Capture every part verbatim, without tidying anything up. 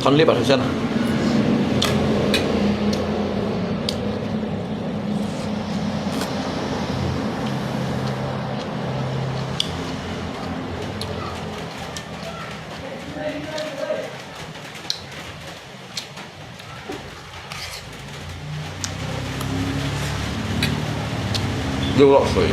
分你吧，先生。又落水。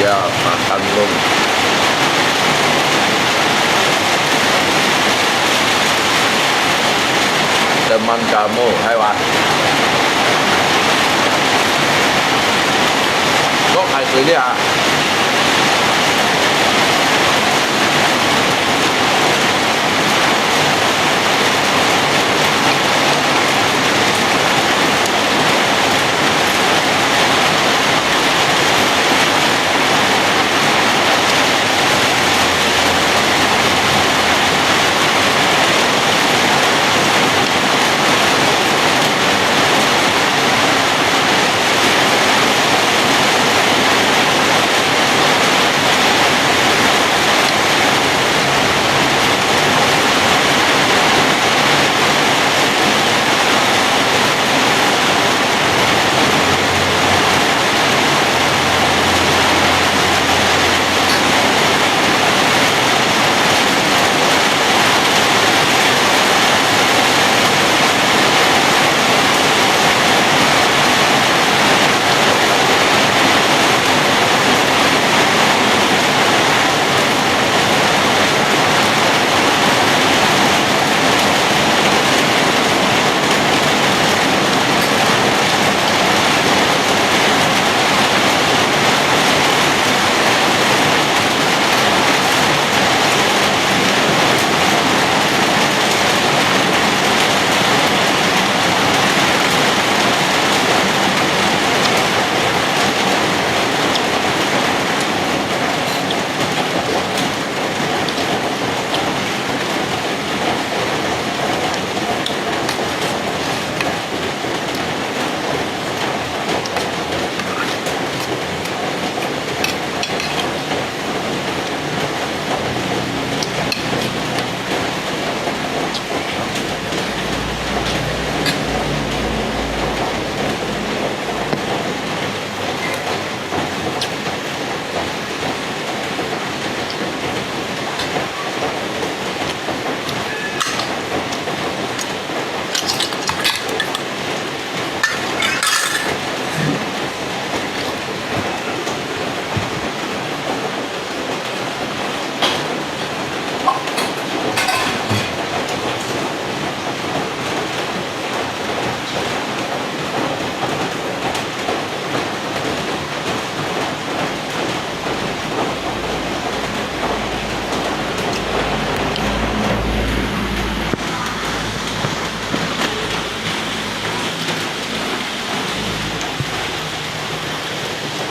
Ya, makan dong. Teman kamu, hai wah. Kok hai sui lia.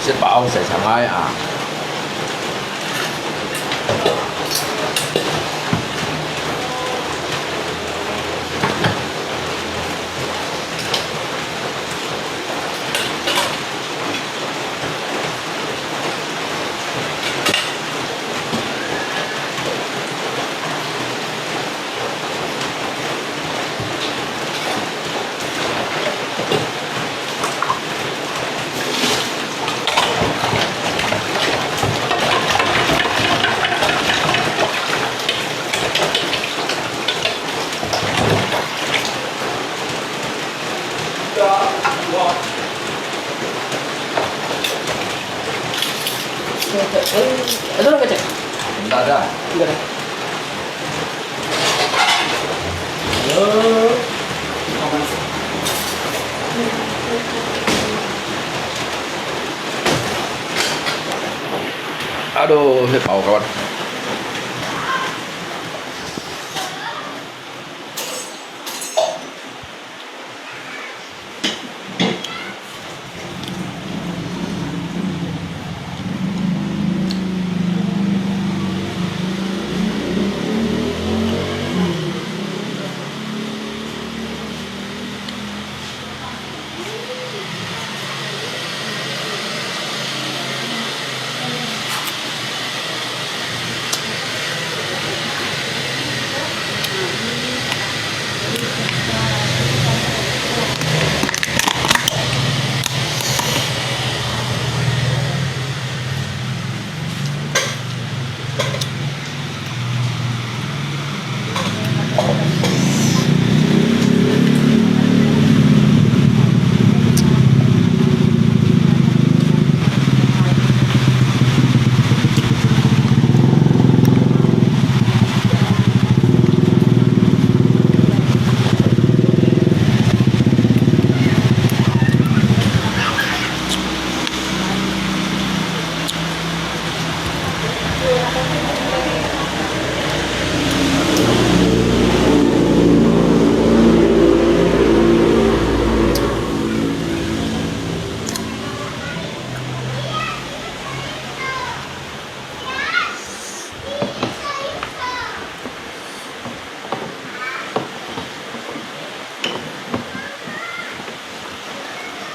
食飽勢上來啊！ Aduh, hét pau kawan.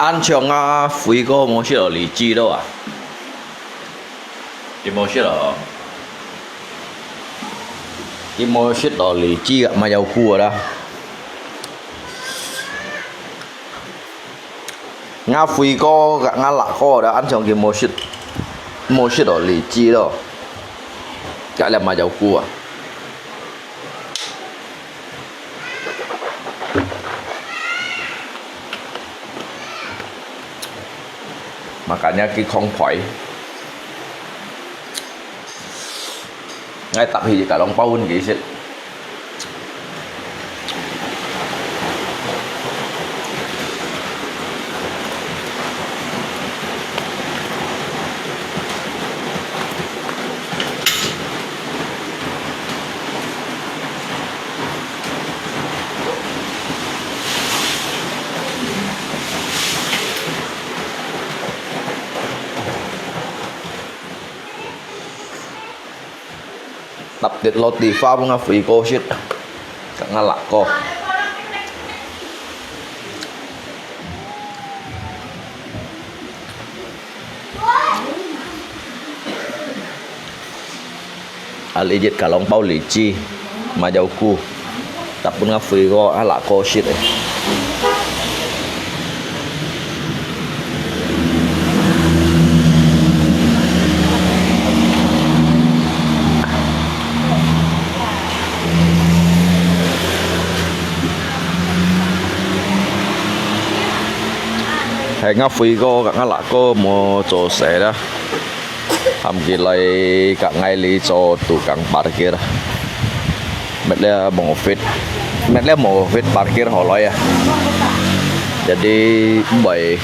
恁樣啊，輝哥無食到荔枝咯啊？佢無食咯？佢無食到荔枝啊，麼个有苦啊啦？ 吾輝哥佮吾六哥啦，恁樣佢無食，無食到荔枝咯，該粒麼个有苦啊？Makanya佢空虛。 𠊎搭起一個籠包分佢食。 搭忒roti花分吾輝哥食，佮吾六哥。啊，這隻cá lông包荔枝，麼个有苦。 搭分吾輝哥啊六哥食个。係吾輝哥佮吾六哥無做事啦。 喊佢來佮𠊎這做tukang parkir。Mệt了無fit，mệt了無fit parkir好耐啊。Jadi毋會，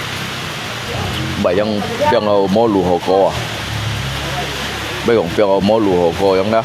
毋會用放到無路好過啊。愛講放到無路好過樣啦。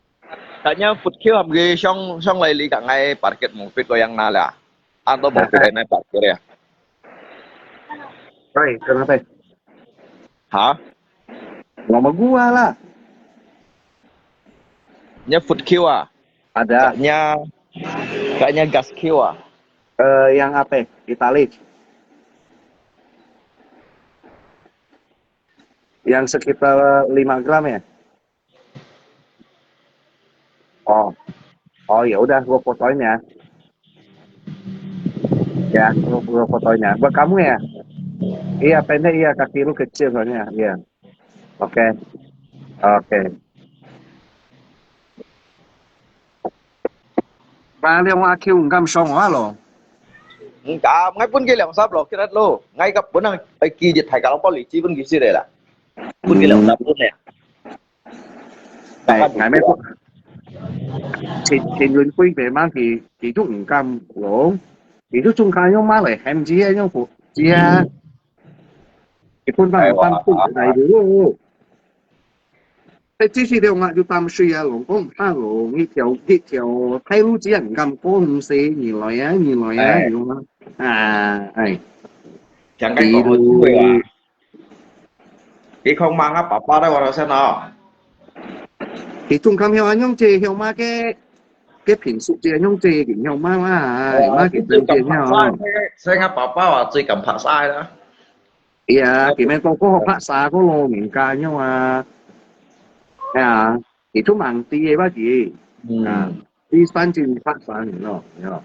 Katanya food queue am ke song song lai li ka ngai parkir mungpit ko yang na la. Anto mungpit ai nai parkir ya. Hai, kenapa? Ha? Ngomong gua lah. Nya food queue ah. Ada. Katanya katanya gas queue ah. Eh, yang apa? Itali. Yang sekitar lima gram ya? Oh. Oh, ya udah, gua fotoin ya. Ya, gua, gua fotoin ya. Buat kamu ya? Iya, pendek iya, kaki lu kecil soalnya. Iya. Oke. Oke. Ba liang wa Q 唔敢上話咯。嗯，啊，ngai pun ke liang sap lo, kirat lo. Ngai kap pun ang ai ki dit hai kalau poli chi pun ki si de la. Pun ke liang sap pun ya. 哎，哎，咩？陳陳雲輝佢嘛，佢佢都毋敢講，佢都中間樣嘛來喊佢啊，樣服佢啊，佢本來半半大路咯。誒，這時了，我就擔心啊，講講怕咯，一條一條大路只人敢講，毋使你來啊，你來啊，哎你來啊，啊，哎，講該講好機會啊！你看嘛，啊爸爸都話到先哦。佢總看曉恁樣，這曉麼个，个平時這樣，這曉麼嘛，哎，麼个真正曉。所以，所以𠊎爸爸啊，最敢拍晒啦。哎呀，佢們都過拍晒个老人家樣啊。哎呀，佢都蠻低个吧佢。嗯。啊，第三季拍晒你咯，你咯。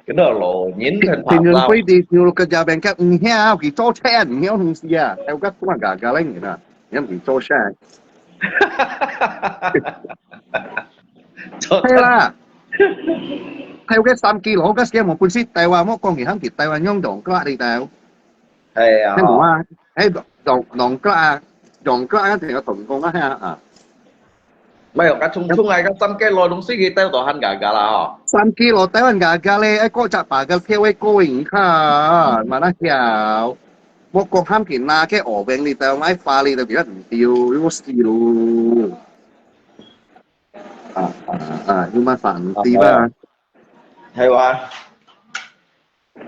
跟到老人很拍晒。新人會的，有个家边个，你曉佢做菜，你曉東西啊，還有个做个个嘞你啦，你曉佢做菜。係啦，還有个三kilo，个時間無本事帶啊，莫講佢喊佢帶啊，用用个你帶。 係啊，係無啊？係，用，用个啊，用个啊，定个同工啊，係啊，啊。沒有，該重重啊，該三kilo東西佢帶到還加加啦吼。三kilo帶還加加咧，愛過隻把个票會過癮看，嘛那條。莫講喊佢拿个order你帶，買花你都比較毋丟，又死咯。啊啊啊，又麻煩啲吧？係哇。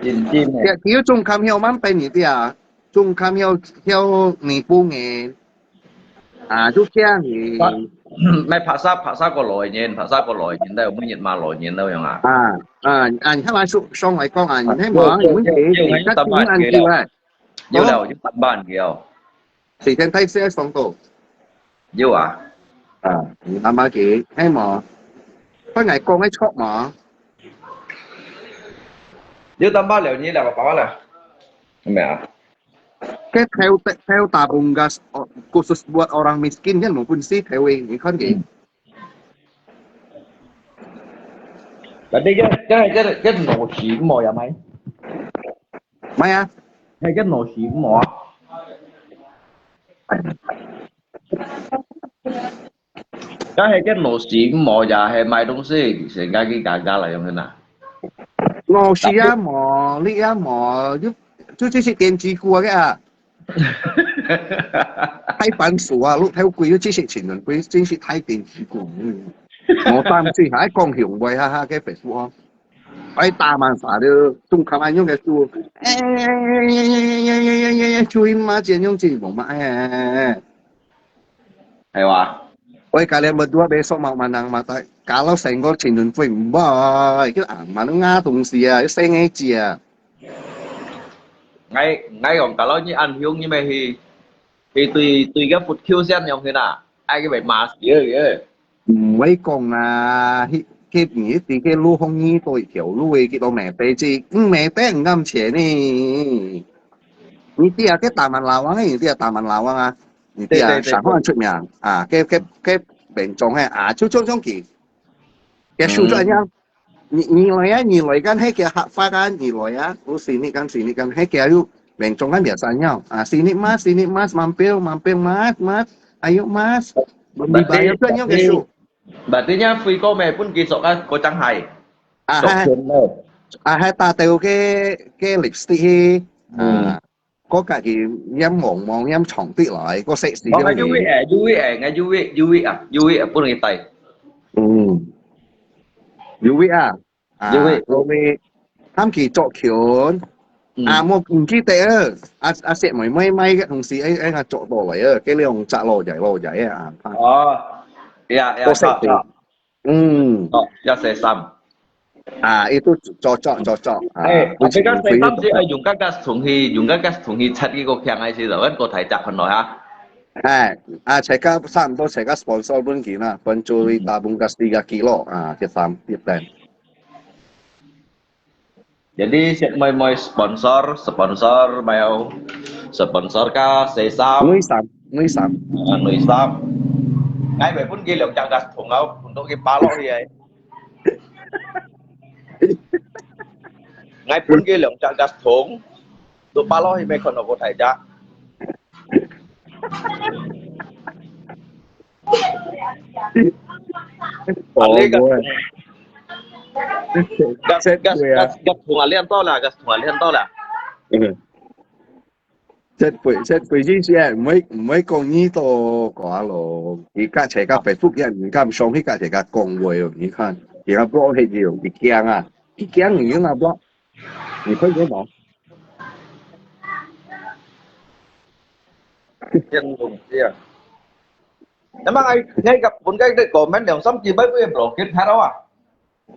認真个。佢，佢有中看曉蠻分你的啊，中看曉，曉你不人。啊，就這樣子。啊，買拍晒，拍晒个老人，拍晒个老人，都有每日買老人都用啊。啊，啊，啊，你看來上，上來講啊，你看嘛，啊，有問題，有，有，你看有，今天安久哎。有了，有三萬个哦。 四千大四个爽到。有啊。啊，你阿媽佢，係無？分𠊎講个錯無？有淡薄了，你兩個爸爸了，有沒有啊？該頭，頭大bungas，哦，khusus buat orang miskin kan，無本事頭誒，你看佢。嗯。Berarti kan, kan, kan, kan nasi semua ya, Mai? 咩啊？係个老師傅無啊？該係个老師傅無，也係買東西，成家去加加來用个啦。老師啊無，你啊無，就，就這些電子股个啊。太繁瑣啊，你太貴，就這些錢貴，真是太電子股。嗯，無當最還講雄偉哈哈，个Facebook哦。 哎，打滿晒了，總看恁樣个書，哎，出去嘛，這樣子無嘛，哎，哎，哎，哎，哎。係哇？我家裡berdua besok mau manang mata，kalau senggol cindun pun，唔會，佢阿媽都咬東西啊，要生个字啊。𠊎，𠊎講，kalau你恁凶，你咪去，去對，對个佛教先用去啦，哎，佢咪罵死佢个。 毋會講啊，佢，佢毋一定，佢路項遇到一條路誒，佢都買得起，嗯，買得毋敢錢呢。你知啊，佢打滿老王誒，你知啊，打滿老王啊，你知啊，對，對，對，上海出名啊，佢，佢，佢名將誒啊，就就像佢，佢手出樣，你，你來啊，你來kan，係佢客發啊，你來啊，我信你kan，信你kan，係佢又名將kan biasa nhau啊，信你嘛，信你嘛，mampir，mampir嘛，嘛，ayo嘛，belum dibayar，就樣个手。 Berarti nya free ko meh pun kisok ka kocang hai. Ah, hai. Sok pun lo. Ah, hai ta teu ke, ke lipstick he. Hmm. Ah, ko ka ki yam mong mong yam chong ti lai, ko sexy. Mong ka yui eh, yui eh, ngai yui, yui ah, yui ah pun ngai tai. Hmm. Yui ah. 啊，因為，因為，喊佢著裙，嗯。啊，無，毋記得啊，啊，啊，細妹妹買个東西，哎，哎，啊，著到來啊，佢兩隻老爺，老爺啊，啊，哦，呀，呀，著細地。著，著。嗯。哦，也係衫。啊，佢都著，著，著，著，啊，哎，啊，比較細衫係愛用該個同去，用該個同去切佢個腔，還係，𠊎過大隻看落哈。哎，啊，大家差毋多，大家sponsor分佢啦，分做一打分个四個kilo，啊，這衫，一單。 Jadi, siap moi-moi sponsor, sponsor, mau sponsor ka sesam. Nui sam, nui sam. Ah, nui sam. Ngai bai pun ki liang chang gas thong au, untuk ki palo hi ai. Ngai pun ki liang chang gas thong, tu palo hi mai kon ko thai ja. Gas, gas, gas, gas thùng à, liên to là, gas thùng à, liên to là. Ừ. Chết quỷ, chết quỷ chứ chứ, mấy, mấy con nhí to có lo. Thì cả trẻ cả Facebook hiện, mình cảm sống thì cả trẻ cả con quỷ rồi, 你看. Thì nó bro hết nhiều, thì kiang à. Thì kiang thì nó bro. 你看见没？ Kiang luôn, kiang. Emang ai, ngai kap pun kai dek comment 兩三句，拜拜 block 佢，睇到啊？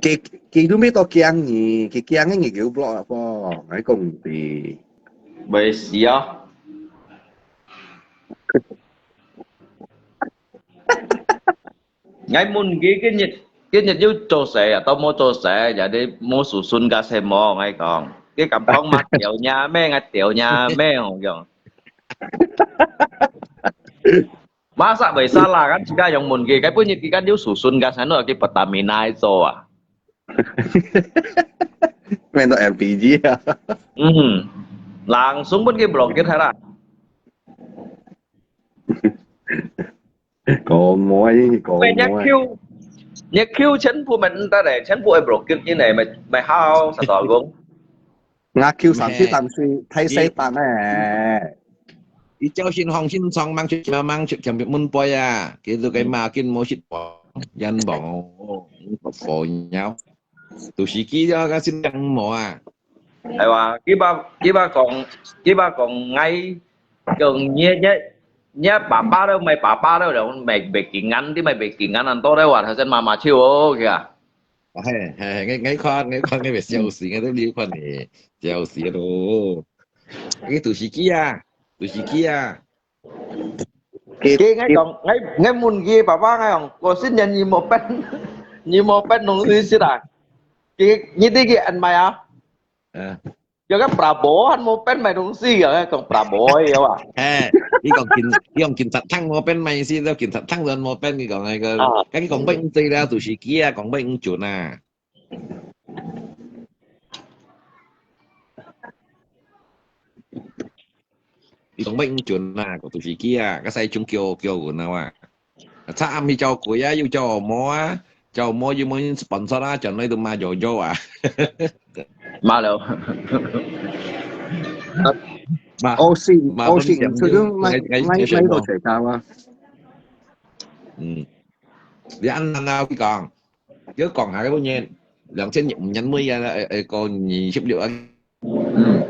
佢，佢都未到驚你，佢驚你，佢block 啊，po，ngai講你。會死啊！ Ngai mun佢今日，今日有做事啊，都無做事，jadi無susun ka semua，ngai講。佢敢講嘛，掉呀咩，ngai掉呀咩，我講。Masa會salah kan，自家用mun佢，該本日佢kan有susun ka semua，佢Pertamina做啊。Main to L P G啊。嗯，langsung pun佢block佢啦。 講妹，講妹。你Q，你Q全部毋得咧，全部會block佢咧，毋，毋好，實在講。我Q三十三歲，太細膽咧。佢朝晨䟘晨床，吂出，吂出，全部問杯啊，佢都該罵緊無食飯，人忙哦，火尿。都係佢啊，該心情無啊。係哇，佢話，佢話講，佢話講，𠊎 講你，你，你爸爸都毋係爸爸都，都毋係，毋係經驗，你毋係，毋係經驗恁多咧，話頭先媽媽笑哦，佢啊。係，係，𠊎，𠊎看，𠊎看，𠊎會笑死，𠊎都你看你，笑死咯。佢都係佢啊，都係佢啊。佢，佢，𠊎講，𠊎，𠊎問佢爸爸，𠊎講，過新年你無分，你無分東西食啊？佢，你知佢安排啊？嗯。 有个Prabowo還無分買東西个，講Prabowo个哇。誒，你講警，你講警察廳無分買東西，都警察廳都無分，你講那個，啊。該你講分毋對了，都係佢啊，講分毋準啊。你講分毋準啊，都係佢啊，該使種叫，叫人啊哇。 昨暗去照顧啊，又照顧無啊，照顧無又無人sponsor啊，轉來都罵Jojo啊。罵了。罵，哦，是，罵哦，是，分點就，就買，買，買到最高啊。嗯。你恁難啊，佢講，佢講下个本年，兩千五年尾啊，誒，誒，過二十六啊， 嗯。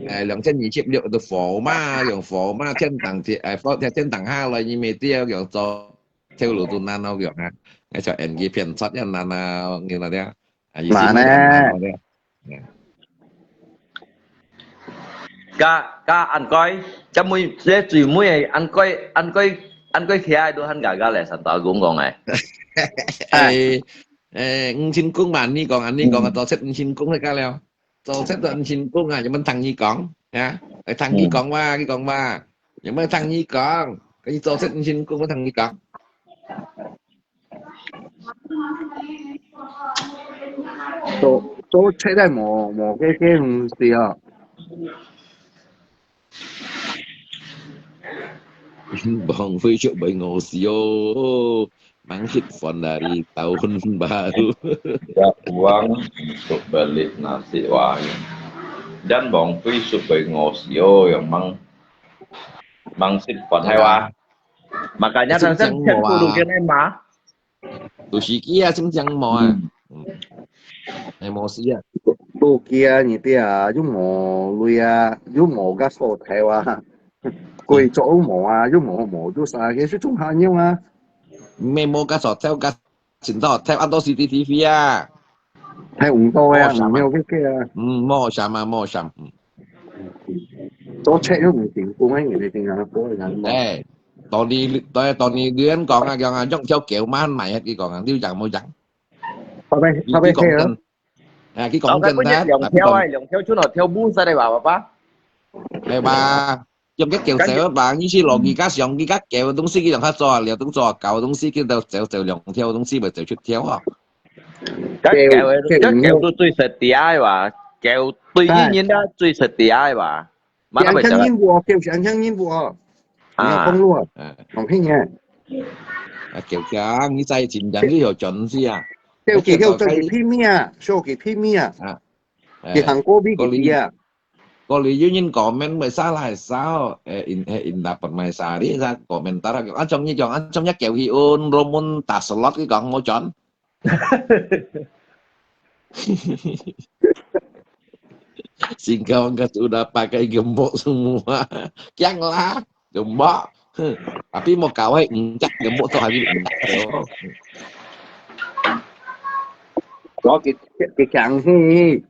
誒，兩千二十六个火嘛，用火嘛，天頂，誒，火，天頂下來，你咪掉，用做，跳樓都難哦，用啊。誒，像演技片出也難啊，你那啲啊，啊，以前嘛呢？難啊，對。嗯。該，該恁該，這尾，這最尾个恁該，恁該，恁該徛个都還價價咧，三打公講誒。誒，誒，五千公嘛，你講，恁你講啊，嗯。做出五千公个價了。 做出都毋成功啊，有無聽佢講？啊？愛聽佢講話，佢講話，有無聽佢講？佢做出毋成功，有無聽佢講？做，做出來無，無个，个東西哦。Bang Facebook會餓死哦。 Mangkit fondari tahun baru. Ya uang untuk beli nasi wang. Dan bang Facebook 會餓死哦，yang mang mangsit fondari wah. Makanya 心情無啊。Sang sen tu dulu kena mah. 都係佢啊，心情無啊。嗯。嗯。係無事啊。都佢啊，你哋啊，又無鐳啊，又無个所在啊。 工作無啊，又無，無做啥，佢就種下肉啊。毋係無个所在，个前頭在恁多C C T V啊。太唔多啊，無啥嘛。毋係个个啊。嗯，無啥嘛，無啥。嗯。做出又毋成功啊，你哋定下做个人嘛。誒，到你，到，到你，你人講啊，講啊，用條狗慢慢佢講啊，你有贏無贏？後尾，後尾佢講真，啊，佢講真啊，兩條啊，兩條出來跳舞晒个吧，爸爸。係吧？ 用个狗走吧，你去落去个想，佢个狗个東西，佢用佢做了，動作搞个東西，佢都走走兩條東西，咪走出條啊。該狗，該狗都最識嗲个吧？狗對於人家最識嗲个吧？嘛，那想像人物哦，狗想像人物哦。你有講路啊？嗯。好聽耶。啊，狗講，你再緊張，你有準備啊？狗，狗，狗，狗，拼命啊，手機拼命啊。啊。 佢行過邊佢啊。過來有人comment，為啥來燒？誒，in，誒，in dapat mai sari，啥comment，答佢，啊，像你講，啊，像一狗去on，romun taslot，佢講，無準。Singkawang ka sudah pakai gembok semua. Kiang lah, gembok. 哼，tapi無搞係五隻，根本做下去五隻哦。我佢佢佢強去，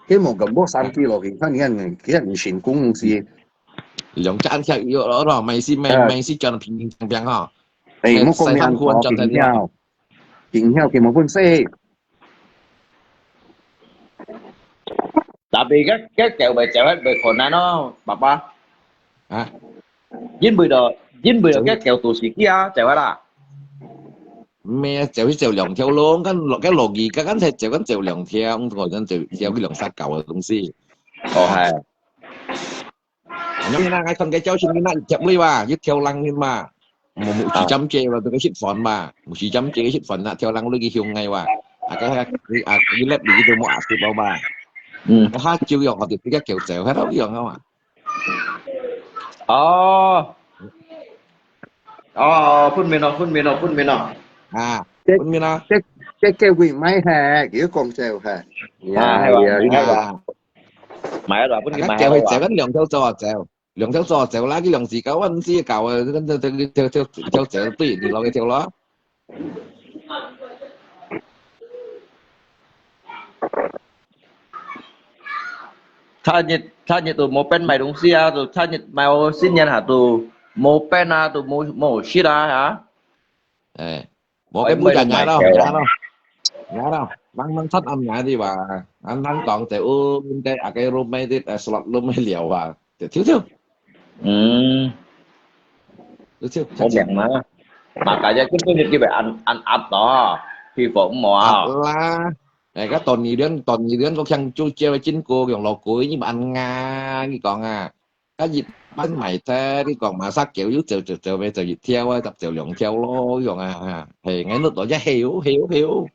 佢無根本三 kilo，佢看你看佢看你成功是。兩隻按下有了咯，買是買啊，買是轉平平平平哈。哎，莫講你按多，平曉，平曉佢無本事。 Tapi該該狗會走，會困難哦，爸爸。啊？因為咯，因為咯，該狗都是佢啊，走啦。咩啊，走去走兩條路，跟落該落雨，剛剛才走跟走兩條，我講跟走走去兩三搞的東西。哦，係。 Anyo na, ngai kon ke jauh sini na, ijap lui ba, yu theo lang ni ma. Mu mu si jam je ba, tu ke sit fon ba. Mu si jam je sit fon na theo lang lui ki hiung ngai ba. Aka ha, aka lep di tu mu asip ba. Hmm. Ha jiu yong ko tu tiga kiu zeu, ha tau yong ba. Oh. Oh, phun min oh, phun min oh, phun min oh. Ha, phun min ah. Ke ke ke wei mai ha, kiu kong zeu ha. Ya, ya, ya. 買啊，本去買啊。佢走，佢兩條走啊走，兩條走啊走啦，佢兩時搞，我毋知搞啊，佢佢佢佢佢佢走對，你老佢走咯。他日他日都無變買東西啊，都他日買新年下都無變啊，都無無食啊，哈。哎。 無，該不敢伢咯，伢咯，伢咯，人人出暗伢的吧，人人講就有，應該啊該room的，呃，slot room的了啊，就跳跳。嗯，就跳，好明啊，嘛，大家根本就基本按按壓咯，佩服唔好啊。啦，哎，該當年，當年，我看就叫經過用老鬼，你按啊，你講啊。 該一般買忒，你講馬殺狗又走走走咩，走一條啊，走走兩條咯，樣啊，係，𠊎都當只係哦，係哦，係哦。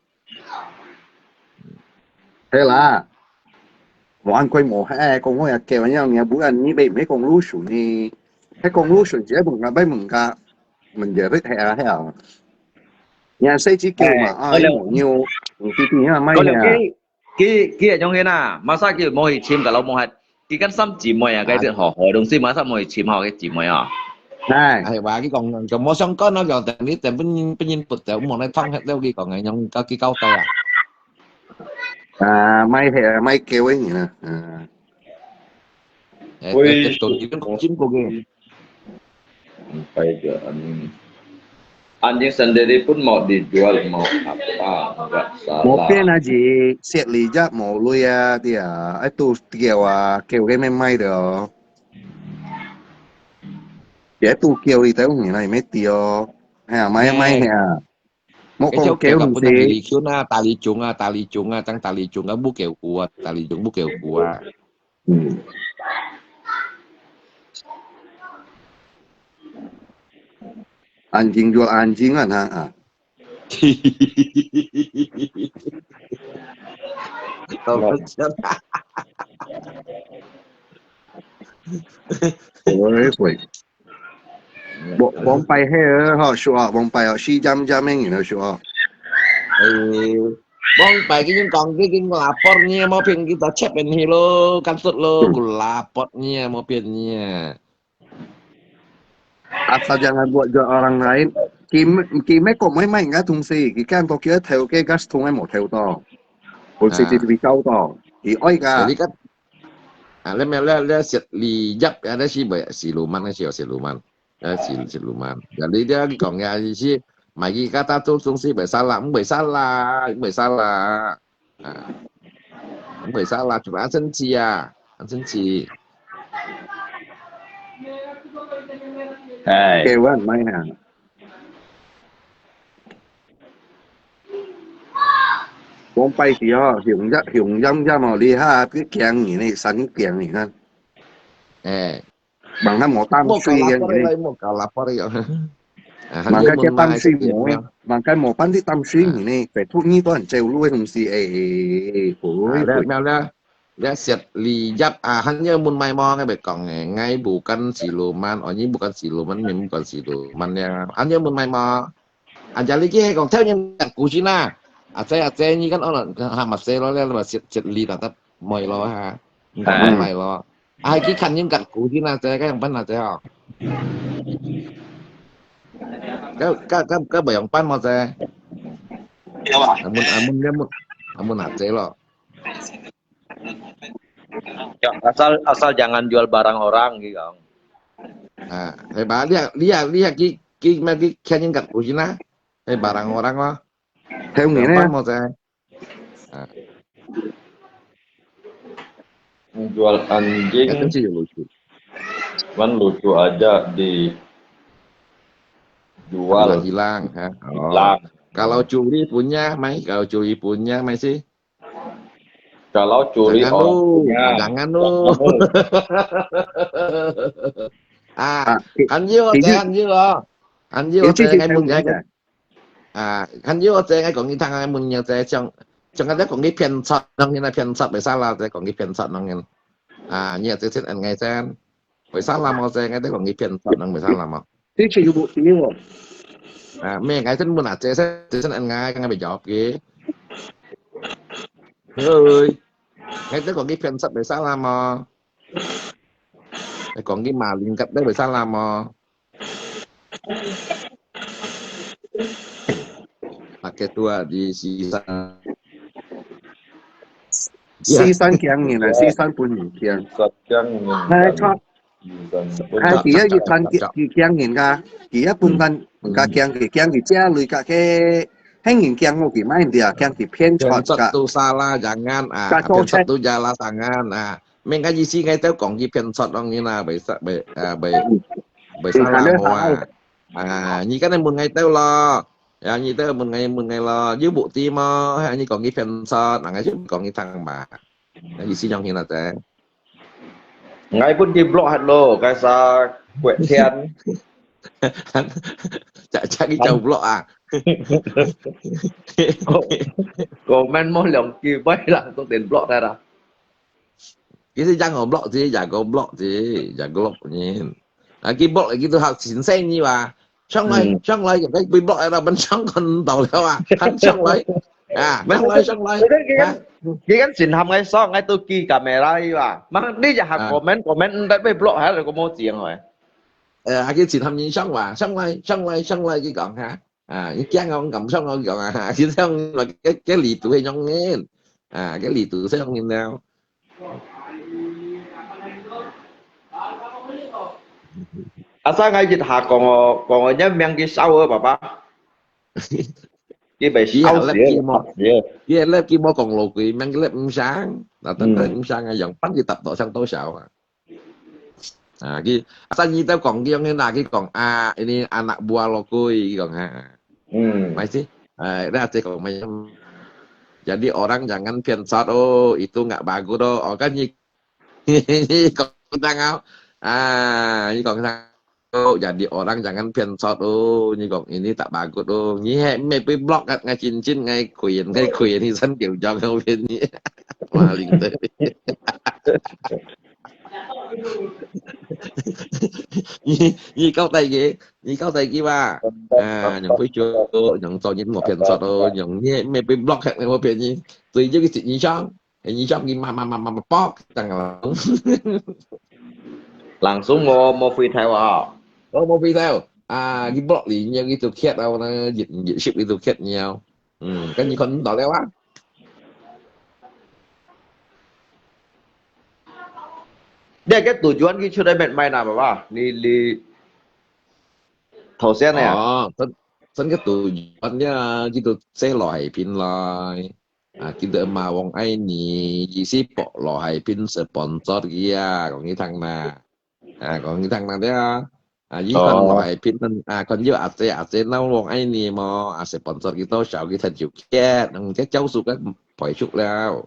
係啦，無恁貴無係，講好也狗樣，你不然你買買公路船呢？係公路船，只係問價，買問價，問價，係啊，係啊。你細隻狗嘛，啊，哎，又無牛，你弟弟啊，買啊。 佢佢佢係種个啦，馬殺佢無去尋个老母係，佢跟三姊妹啊，該隻好好東西，馬殺無去尋好个姊妹啊。哎，係話佢講就無相干咯，就等你等分人分人不走，無來放黑了佢講个，用佢交代啊。啊，買係啊，買狗个人啊，嗯。 Eh, Ui. Tes, tes, tes, tes, tes, tes, tes. Sampai ke anjing. Anjing sendiri pun mau dijual, mau apa, enggak salah. 無變啊，係，雪梨也無鐳啊，對啊，愛拄狗啊，狗个免賣的哦。也拄狗你才有人來買的哦。哎呀，買啊，買啊。 莫講狗毋係。大利種啊，大利種啊，大利種啊，當大利種啊，不狗股啊，大利種不狗股啊。嗯。安靜就安靜啊，哈啊。我會會。 往往擺係吼，熟啊，往擺哦，四針針个人哦，熟啊。誒，往擺佢講，佢講lapor你，莫騙佢，就check你咯，kan sut咯，佢lapor你，莫騙你。Asal jangan buat jual orang lain。佢佢乜講乜乜應該東西，佢看到佢偷个，gas通个無偷到，本事佢比較到，佢愛个。Jadi kan 啊，你咩？你你食利益啊？你是袂係siluman，你是有siluman，你係siluman。Jadi你講个意思，買佢个大眾東西袂salah，毋會salah，毋會salah，啊，毋會salah，就恁生氣啊，恁生氣。哎。Kewan mai ha. 往擺時哦，雄一雄音音哦，你下佢驚人呢，神驚人啊！誒，望下無當水嘅呢。莫搞lapor个，望下只當水無，望下無半滴當水呢，白兔耳都很走路个東西，誒，會會。了了了，了食利益啊，還有問買無？𠊎咪講誒，𠊎bukan siluman，哦，你bukan siluman，你bukan siluman了，還有問買無？ 啊，jadi佢係講，頭先講古先啊，阿姐阿姐，你kan orang ha masih咯，你話食食利啦，得妹咯哈，你講妹咯。啊，佢看人講古先啊，姐，該樣般啊，姐哦。該該該該會用辦無？這，有啊。阿門阿門阿門阿門阿姐咯。Ya, asal asal jangan jual barang orang gitu. 啊，係吧？你啊你啊你啊，佢佢咩佢牽人家不行啊？係 barang orang 咯。 Theo nghĩa 有辦 nè. 無？這，啊， Menjual anjing 該真係有路數。 Cuman lucu aja dijual. Hilang ha. Oh. Hilang. Kalau curi punya mai, kalau curi punya mai sih. Kalau curi orang punya. Jangan lu. Ah, 還有啊，還有啊，還有啊，𠊎問你。 啊，還有這𠊎講你聽啊，問你這像像𠊎講你騙財，當然啦騙財袂使啦，這講你騙財當然。啊，你這先恩𠊎先，袂使啦無這，𠊎講你騙財，當然袂使啦無。 Teacher, you book sini wo. 啊，咩，𠊎先問啊，這先這先恩𠊎，剛剛袂jawab嘅。喂，𠊎這講你騙財袂使啦無？𠊎講你馬林甲，這袂使啦無？ Pakai tua di sisan. Sisan驚人啊，sisan分人驚。Sisan驚人。哎，錯。Sisan分。哎，佢啊，佢驚佢驚人噶，佢啊分人，分人驚佢，驚佢借鐳噶，佢，係人驚我佢買人啊，驚佢騙財噶。Dosa lah jangan啊，騙財都ya lah jangan啊。Mengka意思，𠊎兜講佢騙財當然啦，袂使，袂，啊，袂，袂使啦，好啊。 啊，你今日問𠊎兜咯，啊，你兜問𠊎問𠊎咯，有bukti無？啊，你講佢騙財，人家就講佢聽嘛。啊，意思樣形啦，這。𠊎分佢block忒咯，該啥國天。就就佢就block啊。Comment無兩句，拜人都等block忒啦。 其實yang block je, jago block je, jago block ni. Lagi block lagi tu hak sinsai ni wa. Siyang lai, siyang lai, yang kay block ay raban siyang kan tau liao wa. Kan siyang lai. Ah, siyang lai, siyang lai. Ha? Kikan sin ham ngai song ngai tu ki kamera i wa. Mang ni ja hak comment, comment ndat bay block ha ko mo jiang wa. Eh, lagi sin ham ni siyang wa, siyang lai, siyang lai, siyang lai ki kong ha. 啊，佢驚我，敢想我講啊，佢想話該，該力度係樣形，啊，該力度係樣形了。啊，生𠊎一下講哦，講哦，你名佢燒哦，爸爸。佢被燒死了，佢啊，佢啊，佢無講老鬼，名佢毋上，那等等毋上啊，用半日答到上多少啊。 啊，佢，啊，生意都講佢樣形啦，佢講啊，ini anak buah lokui，佢講哈。嗯。Mai sih，哎，那這講咩？Jadi orang jangan pian sot，哦，itu nggak bagus，哦，哦，kan你，你講當好，啊，你講當好，jadi orang jangan pian sot，哦，你講ini tak bagus，哦，你係咩被block，ngai cincin，ngai kuyen，ngai kuyen，你真狗叫後邊你，馬鈴的。 你，你交代佢，你交代佢吧。啊，用佢做，用做人無騙術咯，用咩，咩被block，無騙你。對，這個是你想，你想佢慢慢慢慢慢block，當然。Langsung無，無回頭啊。哦，無回頭。啊，佢block你，你就cat啊，那，你，你識佢就cat你啊。嗯，跟你看到了啊。 你个tujuan佢出來賣賣哪，爸爸？你，你頭先个啊？哦，真，真个tujuan呀，佢都寫羅海平來。啊，佢都罵王愛你，意思博羅海平sponsor佢啊，講佢聽啦。 啊，講佢聽啦，對啊。啊，佢看羅海平，啊，看有阿姐，阿姐鬧王愛你無？啊，sponsor佢多少，佢聽就cat，嗯，這招數个排除了。啊，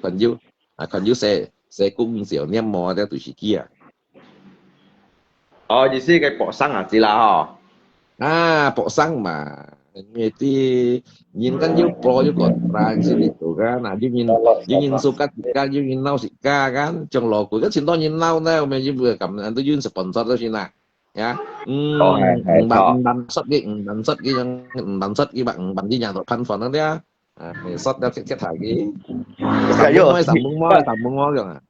看有，啊，看有細，細公小念無，這都係佢啊。哦，意思个博生啊，知啦吼。啊，博生嘛。 Mesti人kan有pro有kontra，係咪？Kan，啊，有人，有人suka自家，有人惱自家，kan，像老古，kan，盡多人惱呢，我們又不敢，都有人sponsor都係啦，ya。嗯，哦，係，係，毋辦，毋辦煞佢，毋辦煞佢，毋辦煞佢吧，毋辦佢樣都辦法了呀。啊，你煞了，切，切下佢。該有，三問我，三問我，三問我樣啊。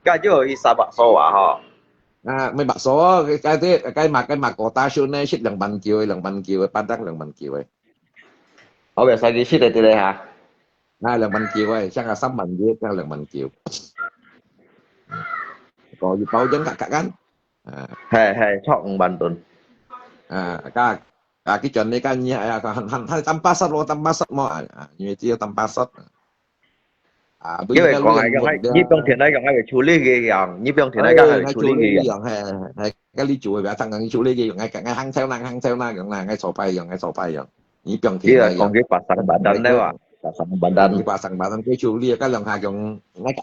該就去沙巴所啊吼。啊，買bakso，該，該，該嘛，該嘛，kota show呢，食兩萬九个，兩萬九个，Padang兩萬九个。後尾使你食个對咧哈？啊，兩萬九个，像啊三萬一，像兩萬九。個一包裝格格間。啊，係，係，著五萬噸。啊，該，啊，佢轉你間，你，哎呀，佢還，還，還tambah sat咯，tambah sat咯，啊，啊，因為只有tambah sat。 啊，因為講啊，用啊，日本田來用啊，會處理个樣，日本田來講會處理个樣。係，係，該你做个，別當講處理个樣，愛，愛行走啦，行走啦，樣啦，愛坐牌樣，愛坐牌樣，日本田來用。你講佢pasang badan咧哇，pasang badan。你pasang badan佢處理，該兩下用，該，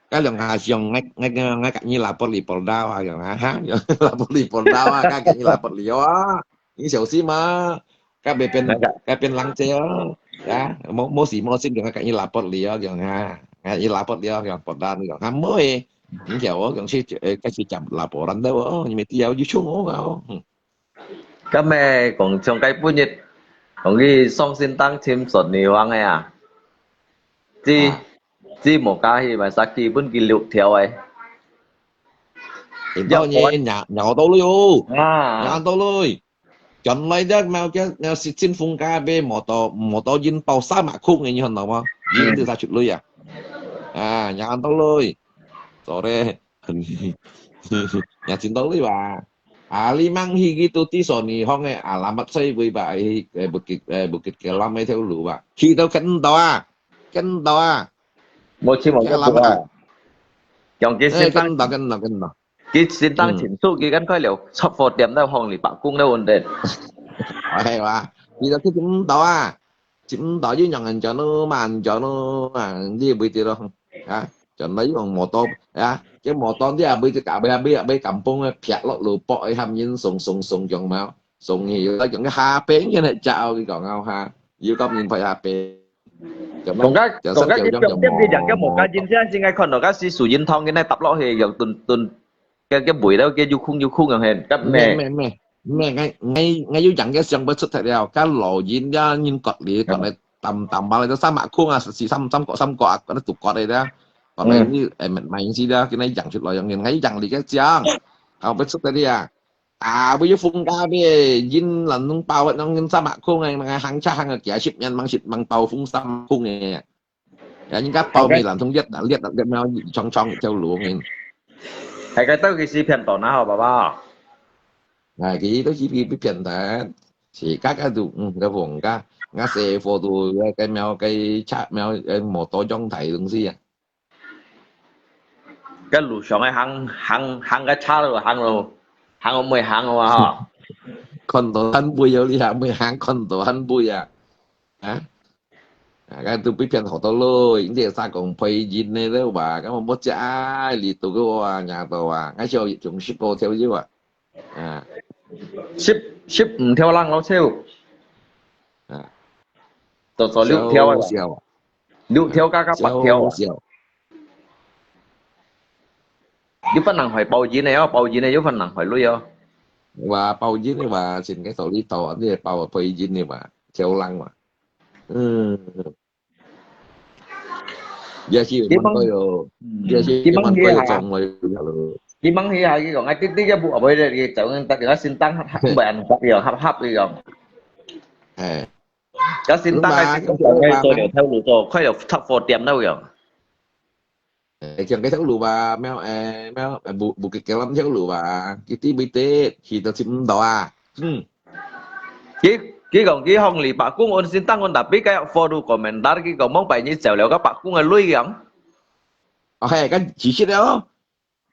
該兩下用，該，該，該，該你lapor lapor到啊，樣啊，哈，lapor lapor到啊，該你lapor了啊。 你小心啊，該變，該變冷靜哦，啊，無，無事無事，佢講你lapor了，佢講啊，啊，你lapor了，佢講報單，佢講，啊，毋會，你叫我講去，呃，該去講laporan到哦，你咪知啊，有衝我啊，哦。該咩講，像該本日，講去上新tăng尋順利王个啊，知，知無加去，買殺基本佢六條个。當然，咬，咬到了喲，啊，咬到了。 轉來个貓个，貓是真風格个，摩托，摩托印包三萬空个，你看到無？印都殺出來啊！啊，也看到了，做咧，也真到了吧？啊，你mang去佢都知所你行个，啊，alamat saya會吧？誒，誒，Bukit，誒，Bukit Kelam个條路吧？去到跟到啊，跟到啊！無去無去啊！用佢先，誒，跟到，跟到，跟到。 佢先當清楚，佢趕快了，雜貨店都放你罷工了問題。係哇，佢就去尋毋到啊，尋毋到又讓人轉咯，慢轉咯，啊，你會知咯，啊，轉來又用摩托，啊，這摩托你也會知，會，會，會感碰个，撇落路，搏个，喊人送，送，送，用嘛，送去，用个下邊，人係找佢講啊哈，又講人派下邊。 講个，講个佢重點佢講个無加印，現在應該看到个係樹蔭堂，佢那搭落去，用蹲，蹲，个，个尾了，个有空有空樣嘿，个咩？咩，咩，咩，咩，𠊎，𠊎，𠊎有樣个想不出來了，个老人家人割了，講來淡淡吧，就三百空啊，是三，三角，三角啊，講來都割的了，講來你，誒，買，買東西了，今天養出來養人，𠊎養你个獎，搞不出来的啊。 啊，會有風假咩？人人攏包，人人三百空个，人行車行个幾十年，吂食吂包風三百空个。人家包咩人通列啊，列啊，列啊，長長一條路面。係个，到底是騙人啊，好爸爸？哎，佢都是被，被騙的。是，个个都，嗯，个風假，𠊎細貨都，个，个貓，个車貓，个摩托樣大東西啊。 个路上个行，行，行个車路，行路，行到尾行个嘛吼。看到很尾有你啊，尾行看到很尾啊。啊？啊，該都被騙好多咯，你也啥講賠人个了哇，根本無食啊，你都个哇，nhà到啊，𠊎笑從十五條有啊。啊。十，十五條人老少。啊。到，到六條啊。笑，笑。 六條加加八條啊。笑，笑。有分人害包印个哦，包印个有分人害鐳哦。話包印个話，先个道理到啊，你係包啊賠印个話，超冷嘛。嗯。也是有問過有，你問，嗯，也是有問過有中了，有了。你問佢下，佢講，哎，這，這个不，不會的，佢走，佢打電話先打，合，合，合，合，合，佢講。哎。 該先打開，做了頭路做，開了雜貨店了樣。誒，像該條路吧，貓，誒，貓，誒，Bukit Kelam條路吧，佢知毋知？去到尋毋到啊。嗯。佢，佢講佢向你罷工，𠊎先打𠊎tapi該follow komentar，佢講望擺你走了，該罷工个鐳樣。哦，嘿，該其實了。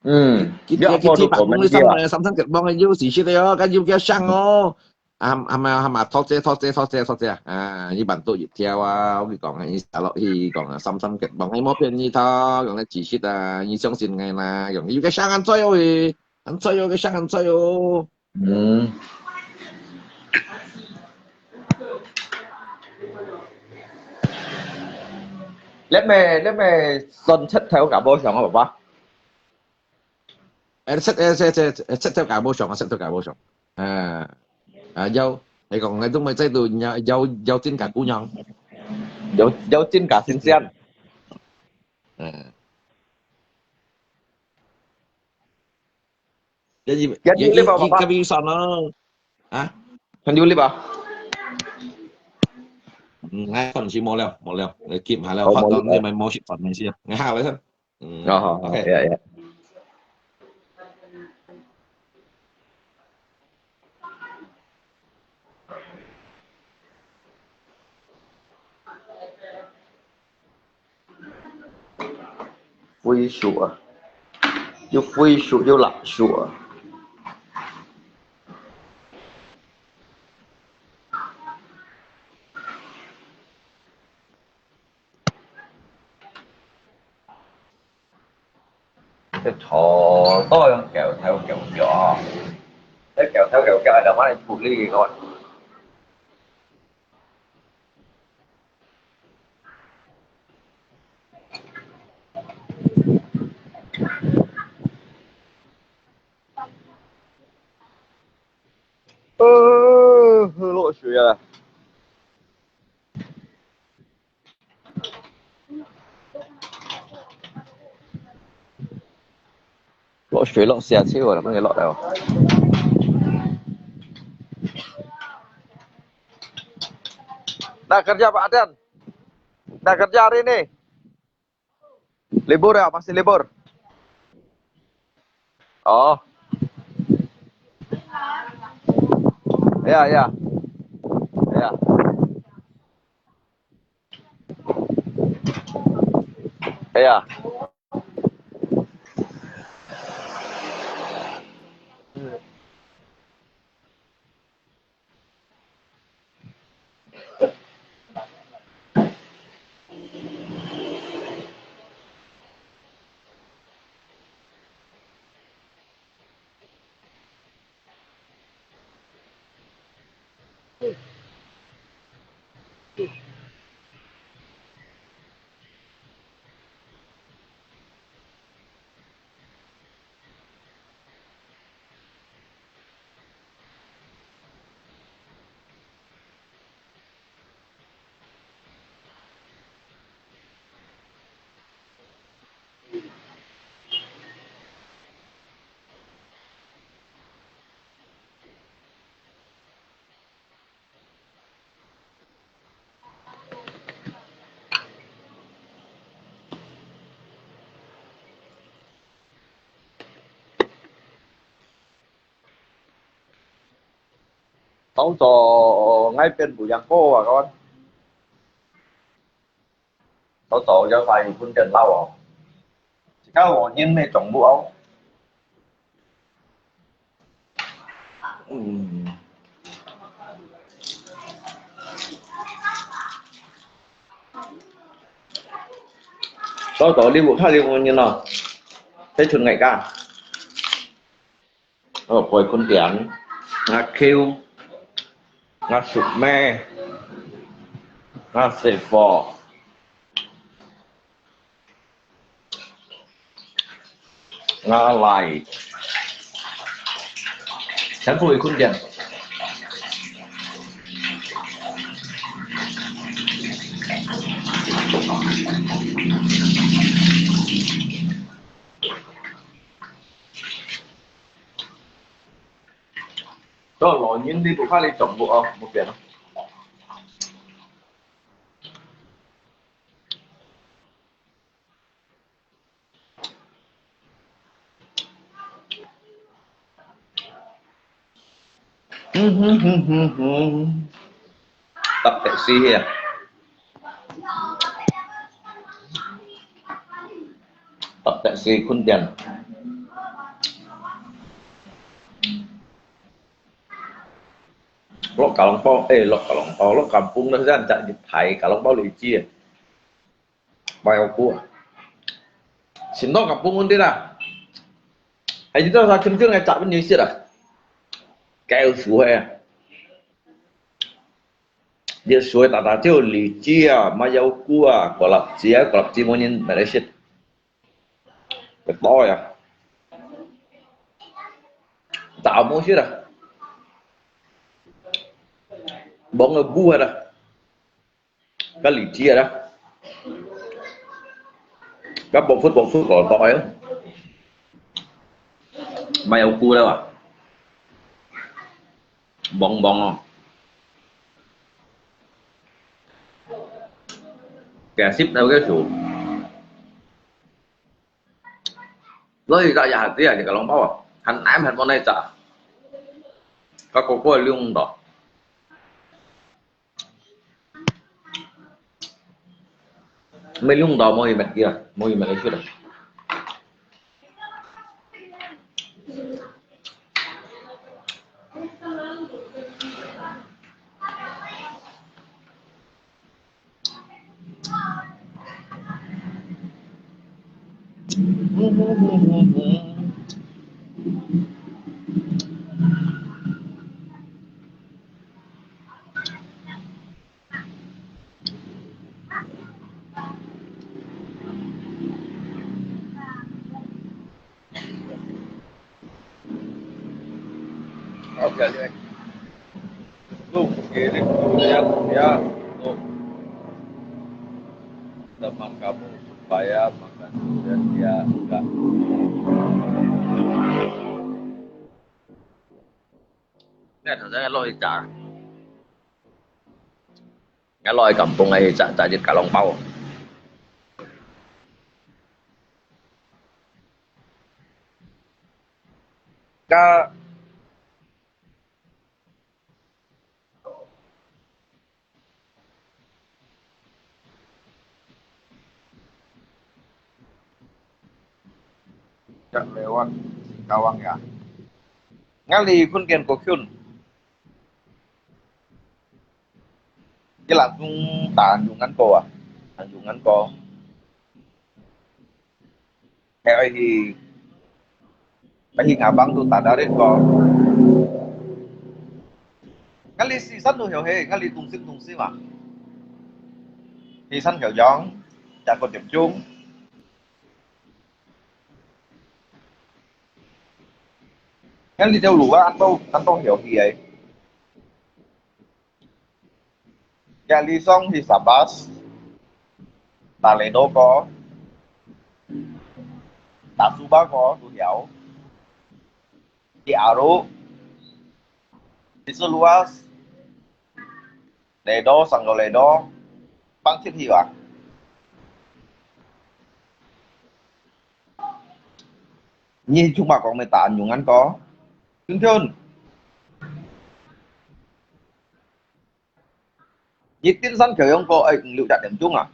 嗯，佢，佢，佢知罷工，你三，三三結幫个有事實个哦，該有叫上哦。啊，啊嘛，啊嘛，托謝，托謝，托謝，托謝啊！啊，你辦到一條啊，我跟你講啊，你下落去講啊，三三結幫，你莫騙你頭，講个事實啊，你相信𠊎啦，講有个上很衰哦，很衰哦，个上很衰哦。嗯。你咪，你咪信出頭个無上啊，爸爸？ 誒，識，誒，識，識，識條街無上啊，識條街無上。啊，啊，有，你講个都毋係制度，有，有，有真个姑娘。有，有真个先生。嗯。一一一一一个比赛呢，啊？很有力吧？嗯，哎，放心，没了，没了，来，keep下来，好，好，到你们没事，放心，哎，好，来看。嗯，啊，好，好，OK。呀，呀。灰手啊，又灰手又辣手啊。 這頭都用狗頭狗腳啊，這狗頭狗腳就幫你處理个。呃，落水啊！ 落水落下去了，乜落了。Dah kerja Pak Adan? Dah kerja hari ni? Libur ya, masih libur. Oh. Ya, ya. Ya. Ya. 早早𠊎變無樣好啊，講。早早要快一分鐘到哦。自家我人沒中午哦。嗯。早早你屋下有無人咯？在村外家。 哦，陪坤典，阿Q，阿叔妹，阿師傅，阿麗，全部陪坤典。 到老人你不怕你中午哦，無變咯。嗯哼哼哼哼。 搭taxi去啊。搭taxi去坤典。落吉隆坡，誒，落吉隆坡，落kampung啦，真係一排吉隆坡位置啊。 Mayau Kua。先到kampung問題啦。還係到啥，真正个雜物你食啊？該有熟个啊。你熟个大大隻，荔枝啊，Mayau Kua啊，果粒子啊，果粒子無人買來食。个多呀。雜無食啊。忙个不啊。 該荔枝啊，該薄荷薄荷个多哎。買有久了啊，黃黃哦，幾十年个樹。 所以大家還知啊，這個龍包啊，還愛還無哪隻，該個個利用到。沒用到，無去買啊，無去買个出來。 OK, OK. Tuh, kirim tu dia, dia. Tuh. Teman kamu supaya makan durian dia enggak. Nè, thảo dân lo đi chả. Nghe lo đi cảm ơn ai chả, chả dịch cả lòng bao. Ka Cak lewat Singkawang ya. Ngali khun kian ko khun. Kila sung ta anjungan ko ah. Anjungan ko. He ai hi, ai hi ngabang tu tadarit ko. Ngali sisan tu hiu he, ngali tungsim tungsim ah. Sisan hiu yong, ya ko tiap chung. Ngali teo lua, an to, an to hiu hi ai. Kali song hi Sabas, Taledo ko, Tasuba ko, tu hiau, di Aru, di Seluas, Ledo, Sanggo Ledo, pang chit hi wa. Nyi chuma kong me ta anjungan ko. Chun chun. Nyi tin san kiu yong ko ai nglu da dem chung ah.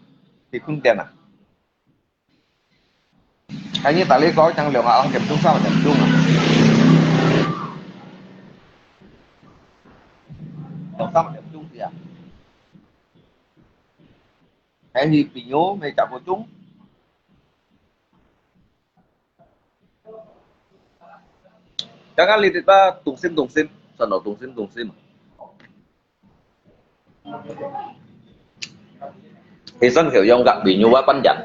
Hi khun tian ah. Ai nyi ta li ko chang liong ah ang dem chung sa dem chung ah. Liong sa dem chung sia. Ai hi pi nyu me chak ko chung. Jangan litit ba tungsim tungsim, sano tungsim tungsim. Hisan kiu yong gak binyu ba panjang.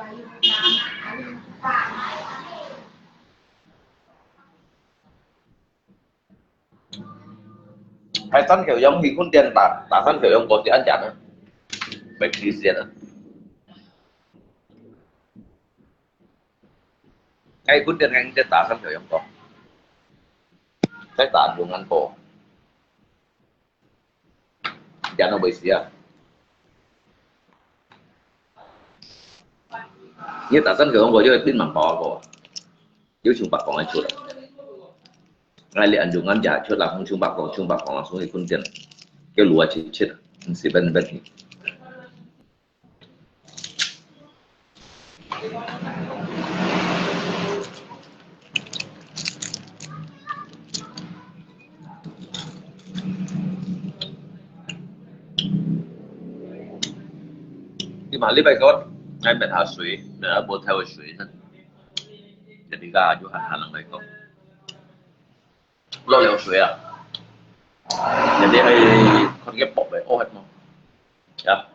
Hai san kiu yong hi khun tian ta, ta san kiu yong ko ti an jan. Bai ti sian. Ai khun tian ngang tian ta san kiu yong ko. Sai ta anjungan ko. Jan no bai sia. Ye ta san kiu yong ko ye tin mang ko ko. Ye chung bak kong ai chut. Ngai li anjungan ja chut la hong chung bak kong, chung bak kong la sung hi khun tian. Kiu lua chit chit. Si ben ben hi. Di ma li bai ko, ngai met ha sui, met ha bo thai sui. Jadi ka aju han han lang bai ko. Lo liu sui ah. Jadi hai kon ke pok bai, oh het mo. Ya.